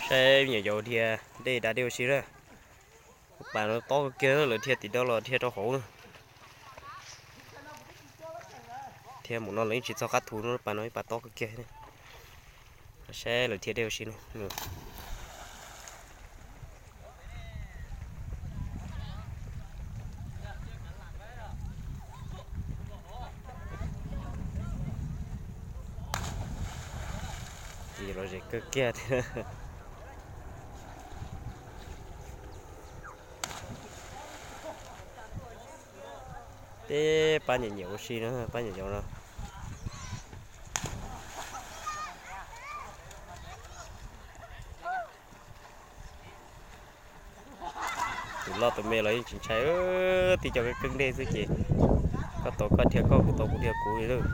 Saib me nyuam yaus dhia dej da dej ua si na. Pas no tob kawg kiag, lawv dhia tim do los dhia rau hauv na. Dhia mus no lawv yeej tsis txog qab thu no, pas no ib pas tob kawg kiag. Saib lawv dhia dej ua si na. Ces lom zem kawg kiag thiab. Tej pab nyiam nyiam ua si na, pab nyiam nyiam no. Tus loj tus me los yeej tsis ntshai, tib co keeb dej xwb ces koj tau koj dhia koj, kuv tau kuv dhia kuv li lawm.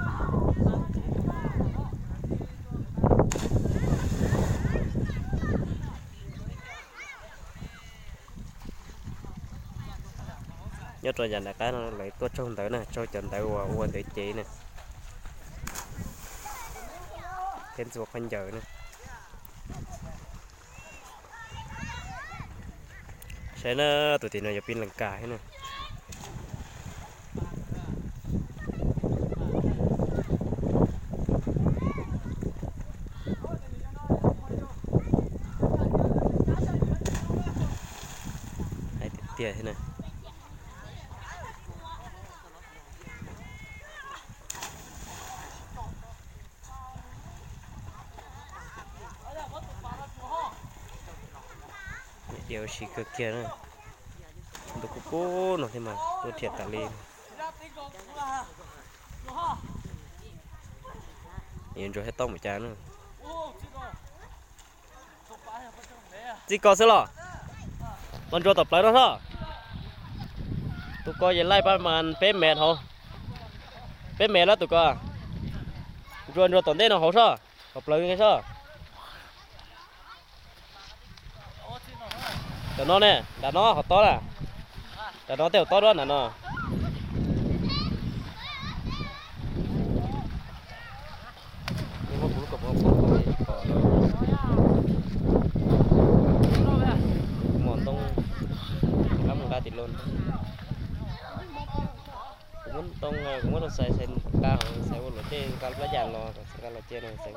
Nyob rau yav nram qab no lawv tuaj tsaug ntawv na, tsaug cov ntawv uas ua ntawv cev na, thiab ntxuav khaub ncaws na. Saib na, tus tim no yog pib lees kas thiab na. Hais tiag tiag thiab na. Dhia ua si kawg kiag na. Ntu kuj kub no thiab mas tuaj dhia tas li. Yuav ntsuas thiab tau mus cas na. Txij ko xwb los? Los ntsuas tom plawv no sob. Tus ko ces laij pab mas peb mev hauv. Peb mev lawm tus ko. Ntsuas ntsuas tom ntej no hauv sob, tom plawv sob. Cov no ne, nram no hov tob na. Nram no tej hov tob duab nram no. Mos ntoo, qab mus nqa tim lo. Kuv muab ntoo, kuv muab rau xais, xais nqa hauv, xais ua luam dej nqa plab yas los, xais nqa los cia no xais.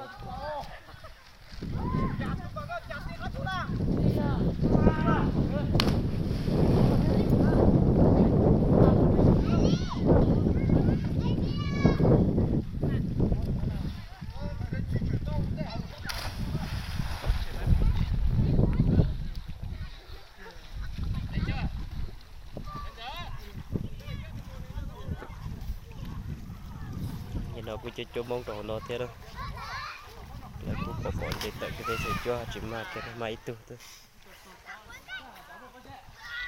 Nim no kuj cua cua Hmoob rau hauv no thiab. Lawv kuj pom pom ntes tawm kiag peb xeem cuab tsis mag kiag, mag ib tug xwb.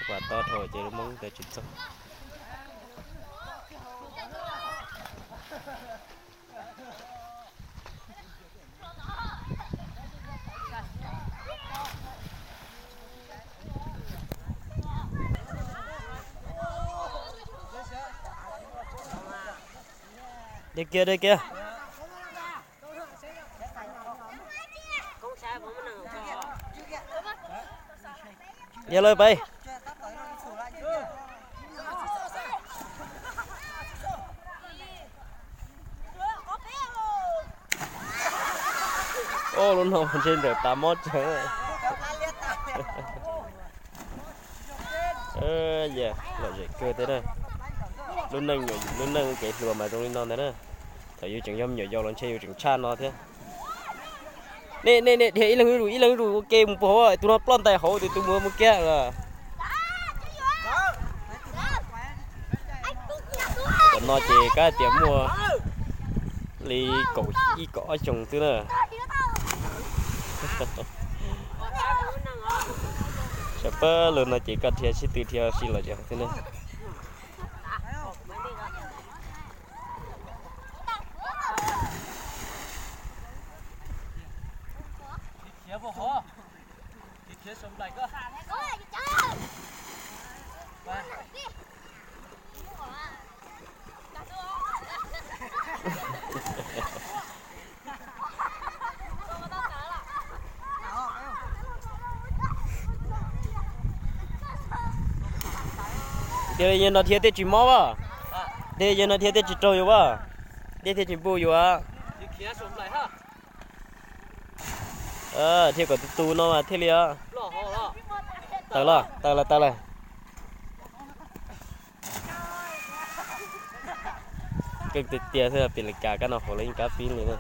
Pas tob dhau ces lub Hmoob ntawd tsis txog. De kiag, de kiag. Yog lawm pais. Lub no ntshe ntawm tas mob tsawg. Lom zem kawg thiab na. Lub neej, lub neej kev hluas mas zoo li no ntag na. Thaum yus tseem yog me nyuam yaus los ntshe yus tseem tshaj no thiab. Nej, nej, nej dhia ib leeg ib zus, ib leeg ib zus ua ke mus puag hauv, tus no ploj ntais hauv, tus mus mus kiag lawm. Tam no ces kab tias muaj li kaum ib kaum ob xyoos xwb na. Sawv pawg lug no ces koj dhia sib tw dhia si los zem xwb na. Tiag li yawg no thiaj tej tsis mob as. Tiag li yawg no thiaj tej tsis raug yus as. Tej thiaj tsis npuj yus as. Thiaj kom tus tu no mas thiaj li os. Tawm los, tawm los, tawm lawm. Keej tiag tiag xwb, pim li cas kab no hauv lawv yeej kab pib li na.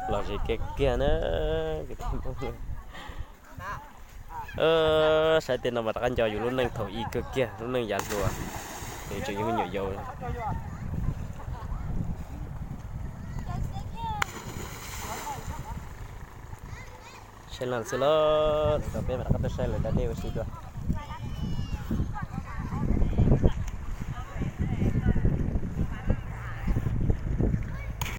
Los zis kiag kiag na. Saib tej no mas rov qab nco yus lub neej thaum ub kawg kiag, lub neej yav hluas, nws tseem yog me nyuam yaus. Saib lawm xwb los, peb mam rov qab tuaj saib lawv da dej ua si dua.